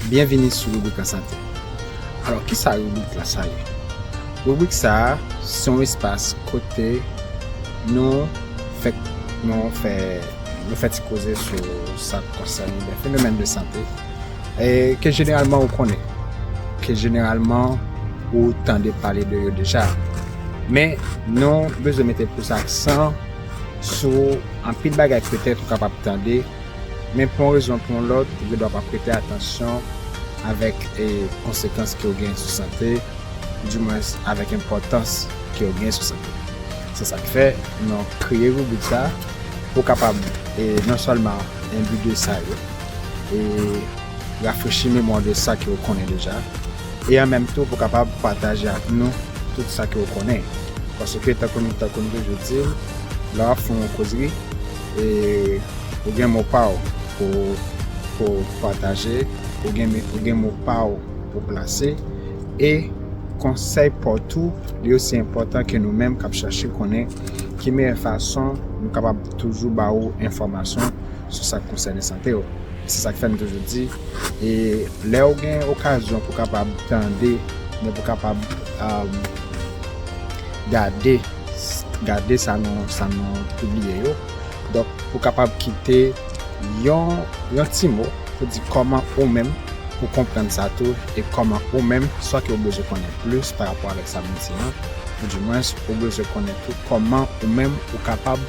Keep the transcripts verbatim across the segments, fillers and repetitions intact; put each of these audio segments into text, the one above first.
Byenvini sou ribrik Lasante. Alò, kisa ribrik la sa ye? Ribrik sa a se yon espas kote nou fè, nou fè, nou fè ti koze sou sa k konsène de fenomèn de sante, e ke jeneralman ou konnen, ke jeneralman ou tande pale de yo deja. Men nou bezwen mete plis aksan sou anpil bagay petèt ou kapab tande, men pou yon rezon pou yon lòt, ou gendwa pa prete atansyon avèk e, konsekans ke yo genyen sou sante, di mwens avèk enpòtans ke yo genyen sou sante. Se sa k fè nou kreye ribrik sa a, pou kapab e, non sèlman enbi de sa yo, e rafrechi memwa de sa ke yo konnen deja, e an menm tou pou kapab pataje ak nou tout sa ke yo konnen. Paske tankou nou, tankou nou toujou di l, lè w ap fè yon kozri, e ou gen mo pa w pou, pou pataje, ou gen, ou gen mo pa w pou plase, e konsèy pa w tou, li osi enpòtan ke nou menm k ap chache konnen ki meyè fason nou kapab toujou ba ou enfòmasyon sou sa k konsène sante w. Se sa k fè n toujou di, e lè w gen okazyon pou kapab tande, men pou kapab um, gade, gade sa nou, sa nou pibliye yo. Donk, pou kapab kite yon, yon ti mo pou di kòman ou menm ou konprann sa tou, e kòman ou menm, swa ke ou bezwen konnen plis pa rapò avèk sa m di an, ou di mwens ou bezwen konnen tou kòman ou menm ou kapab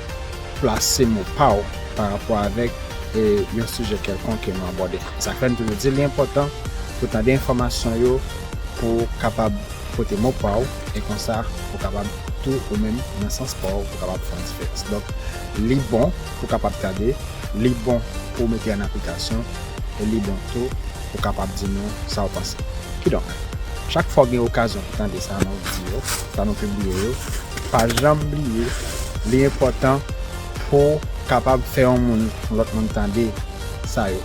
plase mo pa w pa rapò avèk e, yon sijè kèlkonk ke nou abòde. Sa k fè n toujou di li enpòtan pou tande enfòmasyon yo, pou kapab pote mo pa w, e konsa ou kapab tou ou menm nan sans pa w, ou kapab fè yon diferans. Donk, li bon pou kapab tande, li bon pou mete an aplikasyon, e li bon tou pou kapab di nou sa w panse. Kidonk, chak fwa w gen okazyon pou tande sa nou di yo, sa nou pibliye yo, pa janm bliye, li enpòtan pou kapab fè yon moun, yon lòt moun tande sa yo,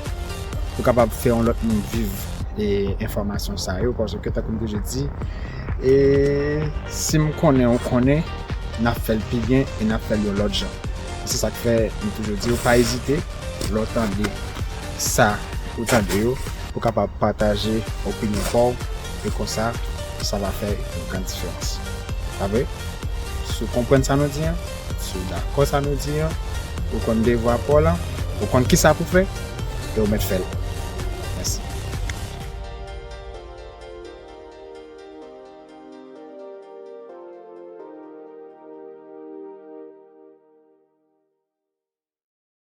pou kapab fè yon lòt moun viv e, enfòmasyon sa yo, paske tankou m toujou di, e si m konnen ou konnen, n ap fè l pi byen e n ap fè l yon lòt jan. Se sa k fè m toujou di w pa ezite lè w tande sa ou tande yo, pou kapab pataje opinyon pa w, e konsa sa va fè yon grann diferans. Pa vre? Si w konprann sa nou di an, si w dakò sa nou di an, ou konn devwa pa w la, ou konn kisa pou fè, e ou mèt fè l.